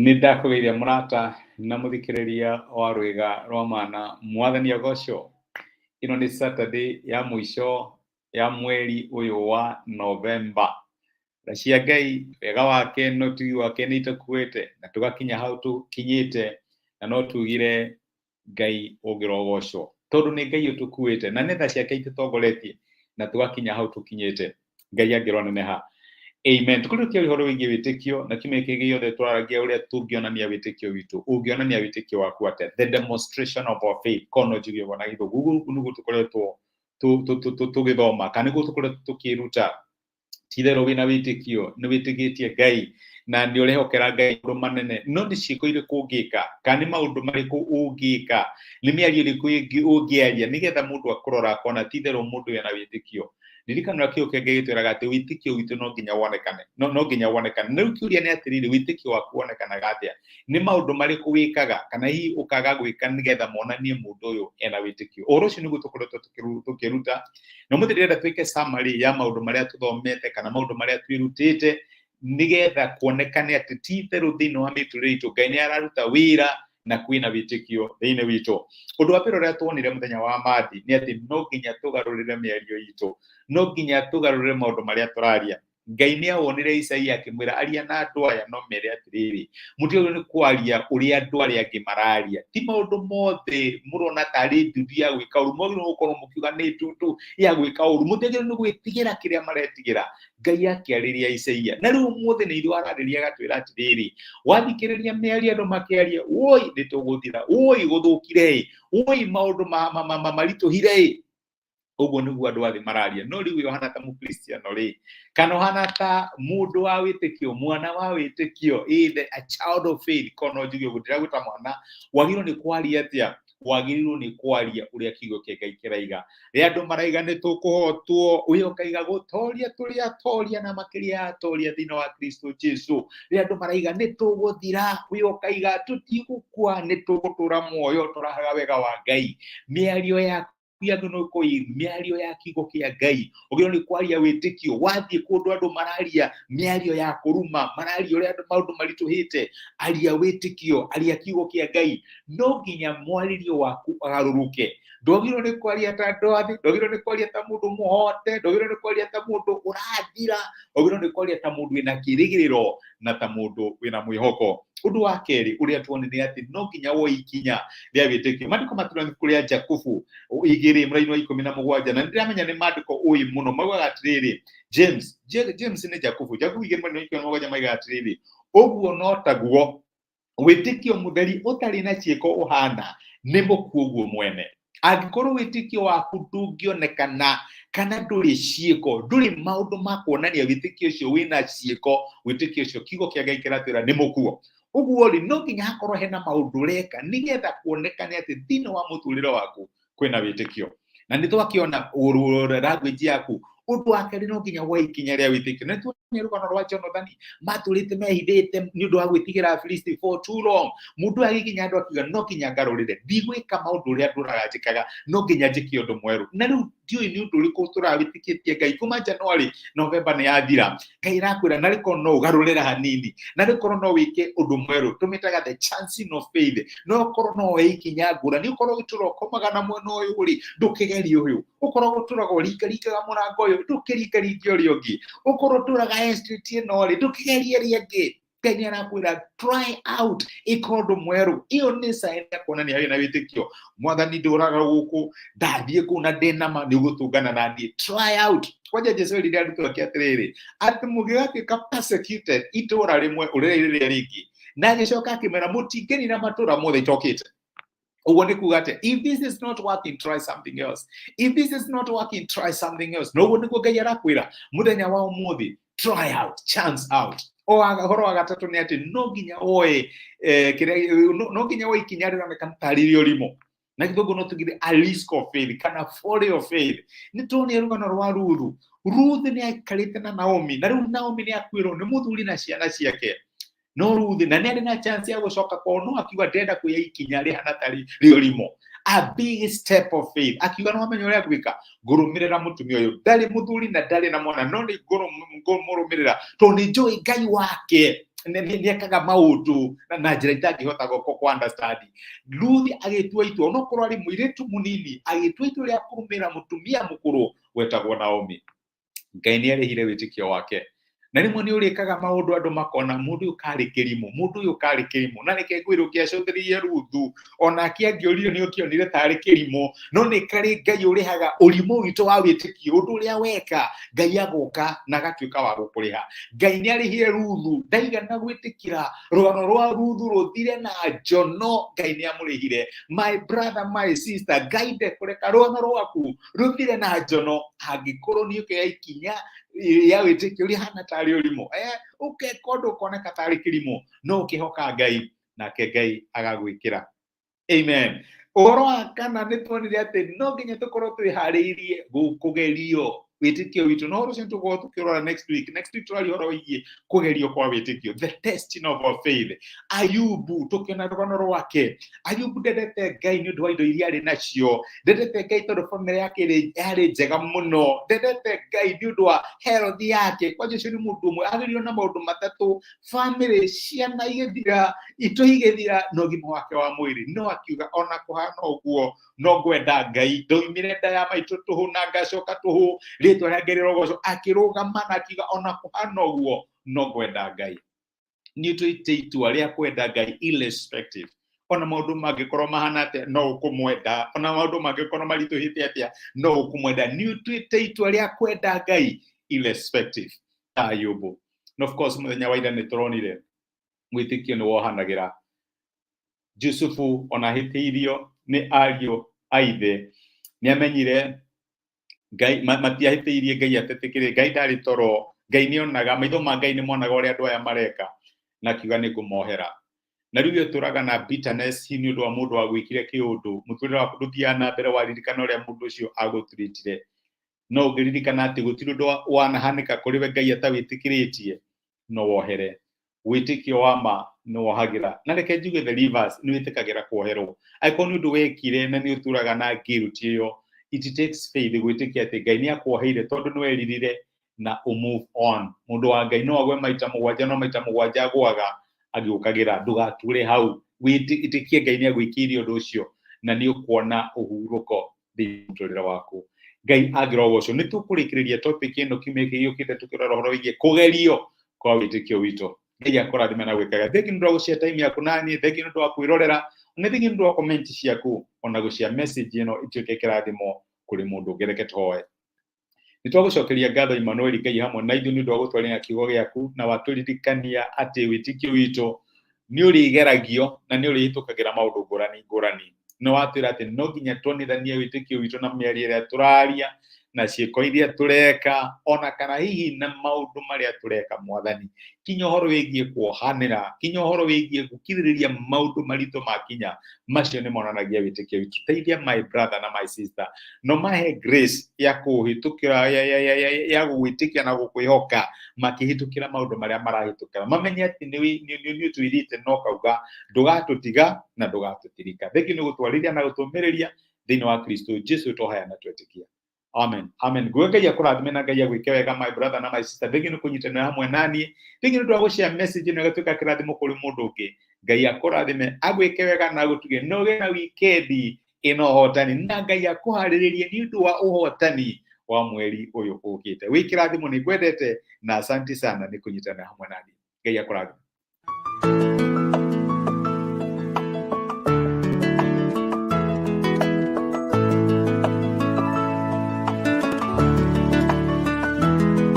Nĩ ndakũgeithia mũrata na mũthikĩrĩria wa rwĩga rwa mana, mwathani agocwo. Ĩno nĩ Saturday ya mũico ya mweri ũyũ wa November. Tha cia Ngai, wega wake na ũtugi wake nĩ itũkuĩte na tũgakinya hau tũkinyĩte, na no tugire Ngai ũngĩrogocwo, tondũ nĩ Ngai ũtũkuĩte na nĩ tha ciake itũtongoretie na tũgakinya hau tũkinyĩte. Ngai angĩroneneha. Amen. Tũkoretwo tũkĩaria ũhoro wĩgiĩ wĩtĩkio na kiumia gĩkĩ gĩothe tũraragia ũrĩa tũngĩonania wĩtĩkio witũ. Ũngĩonania wĩtĩkio waku atĩa? The demonstration of our faith. Korwo no njuge ũguo na Gĩthũngũ. Gũkũ nĩguo tũkoretwo tũgĩthoma kana nĩguo tũkoretwo tũkĩruta. Ti-itherũ wĩna wĩtĩkio, nĩ wĩtĩkĩtie Ngai na nĩ ũrehokera Ngai maũndũ manene, no nĩ ciĩko irĩkũ ũngĩka kana nĩ maũndũ marĩkũ ũngĩka, nĩ mĩario ĩrĩkũ ĩngĩ ũngĩaria nĩgetha mũndũ akũrora akona ti-itherũ mũndũ ũyũ ena wĩtĩkio. Ririkana ũrĩa kiugo kĩa Ngai gĩtwĩraga atĩ wĩtĩkio witũ no nginya wonekane, no nginya wonekane. Na rĩu kĩũria nĩ atĩrĩrĩ, wĩtĩkio waku wonekanaga atĩa? Nĩ maũndũ marĩkũ wĩkaga kana hihi ũkaga gwĩka nĩgetha monanie mũndũ ũyũ ena wĩtĩkio? Ũhoro ũcio nĩguo tũkoretwo tũkĩruta, na ũmũthĩ ndĩrenda twĩke summary ya maũndũ marĩa tũthomete kana maũndũ marĩa twĩrutĩte nĩgetha kuonekane atĩ ti itherũ thĩinĩ wa mĩtũrĩre itũ Ngai nĩ araruta wĩra na kwĩna wĩtĩkio thĩinĩ witũ. Ũndũ wa mbere ũrĩa tuonire mũthenya wa Mathi nĩ atĩ no nginya tũgarũrĩre mĩario itũ, no nginya tũgarũrĩre maũndũ marĩa tũraria. Ngai nĩ awonire Isaia akĩmwĩra aria na andũ aya no mere atĩrĩrĩ, mũtiagĩrĩirwo nĩ kwaria ũrĩa andũ arĩa angĩ mararia. Ti maũndũ mothe mũrona tarĩ ndundu ya gwĩka ũru, mwagĩrĩirwo gũkorwo mũkiuga nĩ ndundu ya gwĩka ũru. Mũtiagĩrĩirwo nĩ gwĩtigĩra kĩrĩa maretigĩra. Ngai akĩarĩria Isaia. Na rĩu ũmũthĩ nĩ ithuĩ ararĩria agatwĩra atĩrĩrĩ, wathikĩrĩria mĩario andũ makĩaria, woi nĩ tũgũthira, woi gũthũkire ĩ, woi maũndũ maritũhire ĩ. Ũguo nĩguo andũ a thĩ mararia. No rĩu we ũhana ta mũkristiano rĩ, kana ũhana ta mũndũ wa wĩtĩkio, mwana wa wĩtĩkio, either a child of faith, korwo no njuge ũguo, ndĩragwĩta mwana, wagĩrĩirwo nĩ kwaria atĩa? Wagĩrĩirwo nĩ kwaria ũrĩa kiugo kĩa Ngai kĩraiga. Rĩrĩa andũ maraiga nĩ tũkũhotwo, we ũkaiga gũtoria tũrĩ atoria na makĩria ya atoria thĩinĩ wa Kristo Jesu. Rĩrĩa andũ maraiga nĩ tũgũthira, we ũkaiga tũtigũkua, nĩ tũgũtũra muoyo tũrahaga wega wa Ngai. Mĩario yaku yagĩrĩirwo nĩ gũkorwo ĩ mĩario ya kiugo kĩa Ngai. Ũgĩrĩirwo nĩ kwaria wĩtĩkio. Wathiĩ kũndũ andũ mararia mĩario ya kũruma, mararia ũrĩa andũ maũndũ maritũhĩte, aria wĩtĩkio, aria kiugo kĩa Ngai. No nginya mwarĩrie waku ũgarũrũke. Ndwagĩrĩirwo nĩ kwaria ta andũ a thĩ, ndwagĩrĩirwo nĩ kwaria ta mũndũ mũhote, ndwagĩrĩirwo nĩ kwaria ta mũndũ ũrathira, wagĩrĩirwo nĩ kwaria ta mũndũ wĩna kĩrĩgĩrĩro na ta mũndũ wĩna mwĩhoko. Ũndũ wa kerĩ ũrĩa tuonire nĩ atĩ no nginya woe ikinya rĩa wĩtĩkio. Maandĩko matũra ibuku rĩa Jakubu igĩrĩ mũraini wa ikũmi na mũgwanja, na nĩndĩramenya nĩ maandĩko ũĩ mũno, maugaga atĩrĩrĩ, James, James nĩ Jakubu, Jakubu igĩrĩ mũraini wa 17 maigaga atĩrĩrĩ, ũguo no taguo wĩtĩkio mũtheri ũtarĩ na ciĩko ũhana nĩ mũkuũ guo mwene. Angĩkorwo wĩtĩkio waku ndũngĩonekana kana ndũrĩ ciĩko, ndũrĩ maũndũ ma kuonania wĩtĩkio ũcio wĩna ciĩko, wĩtĩkio ũcio kiugo kĩa Ngai kĩratwĩra nĩ mũkuo. Ũguo rĩ, no nginya hakorwo hena maũndũ ũreka nĩgetha kuonekane atĩ thĩinĩ wa mũtũrĩre waku kwĩna wĩtĩkio. Na nĩ twakĩona language yaku. Ũndũ wa kerĩ, no nginya woe ikinya rĩa wĩtĩkio. Nĩ tuonire rũgano rwa Jonathani, matũrĩte mehithĩte nĩ ũndũ wa gwĩtigĩra Afilisti for too long. Mũndũ ũyũ agĩkinya andũ akiuga no nginya ngarũrĩre, ndigwĩka maũndũ ũrĩa ndũraga njĩkaga, no nginya njĩke ũndũ mwerũ. Na rĩu ndiũĩ nĩ ũndũ ũrĩkũ tũrawĩtĩkĩtie Ngai kuma January, November nĩ yathira. Ngai arakwĩra narĩ korwo no ũgarũrĩre hanini, narĩ korwo no wĩke ũndũ mwerũ, tũmĩtaga the chancing of faith. No korwo no woe ikinya ngũrani, ũkorwo ũgĩtũra ũkomaga na mwena ũyũ rĩ, ndũkĩgerie ũyũ. Ũkorwo ũtũraga ũringaringaga mũrango ũyũ, ndũkĩringaringe ũrĩa ũngĩ. Ũkorwo ũtũraga estate ĩno rĩ, ndũkĩgerie ĩrĩa ĩngĩ. Ngai nĩ arakwĩra try out, ĩka ũndũ mwerũ. Ĩyo nĩ sign ya kuonania wĩna wĩtĩkio. Mwathani ndũraga gũkũ, ndathiĩ kũu na ndĩna ma nĩ ũgũtũngana na niĩ. Try out. Kwanja Jesu erire arutwo ake atĩrĩrĩ, atĩ mũngĩgatuĩka persecuted itũũra rĩmwe ũrĩrei rĩrĩa rĩngĩ. Na agĩcoka akĩmera mũtingĩnina matũũra mothe itokĩte. Ũguo nĩ kuga atĩ if this is not working, try something else. If this is not working, try something else. Na ũguo nĩguo Ngai arakwĩra mũthenya wa ũmũthĩ, try out, chance out. O ũhoro wa gatatũ nĩ atĩ no nginya woe, kĩrĩa, no nginya woe ikinya rĩronekana tarĩ rĩa ũrimũ. Na gĩthũngũ no tugire a risk of faith kana folly of faith. Nĩ tuonire rũgano rwa Ruthu. Ruth nĩ aikarĩte na Naomi, na rĩu Naomi nĩ akuĩrwo nĩ mũthuri na ciana ciake. No Ruth na nĩ arĩ na chance ya gũcoka kwao, no akiuga ndĩrenda kuoya ikinya rĩhana tarĩ rĩa ũrimũ, a big step of faith. Akiuga no amenya ũrĩa ngwĩka, ngũrũmĩrĩra mũtumia ũyũ, ndarĩ mũthuri na ndarĩ na mwana, no nĩ ngũmũrũmĩrĩra tondũ nĩ njũĩ Ngai wake. Nĩ ekaga maũndũ na njĩra itangĩhota kũ understand. Ruth agĩtua itua, onokorwo arĩ mũirĩtu mũnini, agĩtua itua rĩa kũrũmĩrĩra mũtumia mũkũrũ wetagwo Naomi. Ngai nĩ arĩhire wĩtĩkio wake. Na rĩmwe nĩ ũrĩkaga maũndũ andũ makona mũndũ ũyũ karĩ kĩrimũ, mũndũ ũyũ karĩ kĩrimũ. Na reke ngwĩre, ũngĩacũthĩrĩirie Ruthu onake angĩorire nĩ ũkĩonire tarĩ kĩrimũ, no nĩ karĩ Ngai ũrĩhaga ũrimũ witũ wa wĩtĩkio. Ũndũ ũrĩa weka Ngai agoka na agatuĩka wa gũkũrĩha. Ngai nĩ arĩhire Ruthu, ndaigana gwĩtĩkĩra rũgano rwa Ruthu rũthire na njono. Ngai nĩ amũrĩhire. My brother, my sister, Ngai ndekũreka rũgano rwaku rũthire na njono angĩkorwo nĩ ũkĩoya ikinya ya wĩtĩkio rĩhana tarĩ ũrimũ, ũkeka ũndũ ũkoneka tarĩ kĩrimũ, no ũkĩhoka Ngai nake Ngai agagwĩkĩra. Amen. Ũhoro wa kana nĩ tuonire atĩ no nginya tũkorwo twĩharĩirie kũgerio wĩtĩkio witũ, na ũhoro ũcio tũgũkorwo tũkĩrora next week. Next week tũraria ũhoro wĩgiĩ kũgerio kwa wĩtĩkio, the testing of our faith. Ayubu, tũkĩona rũgano rwake. Ayubu ndendete Ngai nĩ ũndũ wa indo iria arĩ nacio, ndendete Ngai tondũ bamĩrĩ yake yarĩ njega mũno, ndendete Ngai nĩ ũndũ wa health yake. Kwanja ũcio nĩ mũndũ ũmwe agĩrĩirwo na maũndũ matatũ: bamĩrĩ, ciana igĩthira, ito igĩthira, na ũgima wake wa mwĩrĩ. No akiuga ona kũhana ũguo no ngwenda Ngai, ndoimire nda ya maitũ tũhũ na ngacoka tũhũ, rĩtwa rĩa Ngai rĩrogocwo. Akĩrũgama na akiuga ona kũhana ũguo no ngwenda Ngai. Nĩ tũite itua rĩa kwenda Ngai irrespective, ona maũndũ mangĩkorwo mahana atĩa no ũkũmwenda, ona maũndũ mangĩkorwo maritũhĩte atĩa no ũkũmwenda. Nĩ ũtuĩte itua rĩa kwenda Ngai irrespective ta Ayubu. Na of course mũthenya wa ira nĩ tũronire wĩtĩkio nĩ wohanagĩra. Jusufu ona ahĩtĩirio nĩ ariũ a ithe nĩ amenyire Ngai matiahĩtĩirie Ngai atetĩkĩrĩ. Ngai ndarĩ toro, Ngai nĩ onaga, maitho ma Ngai nĩ monaga ũrĩa andũ aya mareka, na akiuga nĩ ngũmohera. Na rĩu ũtũraga na bitterness hihi nĩ ũndũ wa mũndũ wagwĩkire kĩũndũ, mũtũrĩre waku ndũthiaga na mbere waririkana ũrĩa mũndũ ũcio agũtreatire. No ũngĩririkana atĩ gũtirĩ ũndũ wanahanĩka kũrĩ we Ngai atawĩtĩkĩrĩtie, no wohere. Wĩtĩkio wa ma nĩ wohagĩra. Na reke njuge the reverse, nĩ wĩtĩkagĩra kuoherwo angĩkorwo nĩ ũndũ wekire na nĩ ũtũraga na guilt ĩyo. It takes faith gwĩtĩkia atĩ Ngai nĩ akuoheire tondũ nĩ weririre na move on. Mũndũ wa Ngai no agwe maita mũgwanja, no maita mũgwanja agũaga agĩũkagĩra. Ndũgature hau, wĩtĩkie Ngai nĩ agwĩkĩire ũndũ ũcio na nĩ ũkuona ũhurũko thĩinĩ wa mũtũrĩre waku. Ngai angĩrogocwo. Nĩ tũkũrĩkĩrĩria topic ĩno kiumia gĩkĩ gĩũkĩte tũkĩrora ũhoro wĩgiĩ kũgerio kwa wĩtĩkio witũ. Ngai akũrathime na gwĩkaga. Thengi nĩ ũndũ wa gũshare time yaku naniĩ, thengi nĩ ũndũ wa kwĩrorera, na thengi nĩ ũndũ wa comment ciaku ona gũshare message ĩno ituĩke kĩrathimo kũrĩ mũndũ ũngĩ. Reke tũhoe. Nĩ twagũcokeria ngatho, Emmanuel, Ngai hamwe na ithuĩ, nĩ ũndũ wa gũtwarĩra kiugo gĩaku na watũririkania atĩ wĩtĩkio witũ nĩ ũrĩgeragio na nĩ ũrĩhĩtũkagĩra maũndũ ngũrani ngũrani. Nĩ watwĩra atĩ no nginya tuonithanie wĩtĩkio witũ na mĩario ĩrĩa tũraria na ciĩko iria tũreka, ona kana hihi na maũndũ marĩa tũreka. Mwathani, kinya ũhoro wĩgiĩ kuohanĩra, kinya ũhoro wĩgiĩ gũkirĩrĩria maũndũ maritũ makinya, macio nĩ monanagia wĩtĩkio witũ. Teithia my brother na my sister, no mahe grace ya kũhĩtũkĩra ya gũgwĩtĩkia na gũkwĩhoka makĩhĩtũkĩra maũndũ marĩa marahĩtũkĩra, mamenye atĩ nĩ ũtwĩrĩte no kauga ndũgatũtiga na ndũgatũtirika. Thengi nĩ gũtwarĩria na gũtũmĩrĩria thĩinĩ wa Kristo Jesu tũhaya na twetĩkia. Amen, amen. Nguo Ngai akũrathime na Ngai agwĩke wega, my brother na my sister. Thengi nĩ kũnyitanĩra hamwe naniĩ, thengi nĩ ũndũ wa gũshare message ĩno ĩgatuĩka kĩrathimo kũrĩ mũndũ ũngĩ. Ngai akũrathime, agwĩke wega na agũtuge, na ũgĩe na wikendi ĩno ũhotani, na Ngai akũharĩrĩrie nĩ ũndũ wa ũhotani wa mweri ũyũ ũkĩte. Wĩ kĩrathimo, nĩ ngwendete na asante sana nĩ kũnyitanĩra hamwe naniĩ. Ngai akũrathime.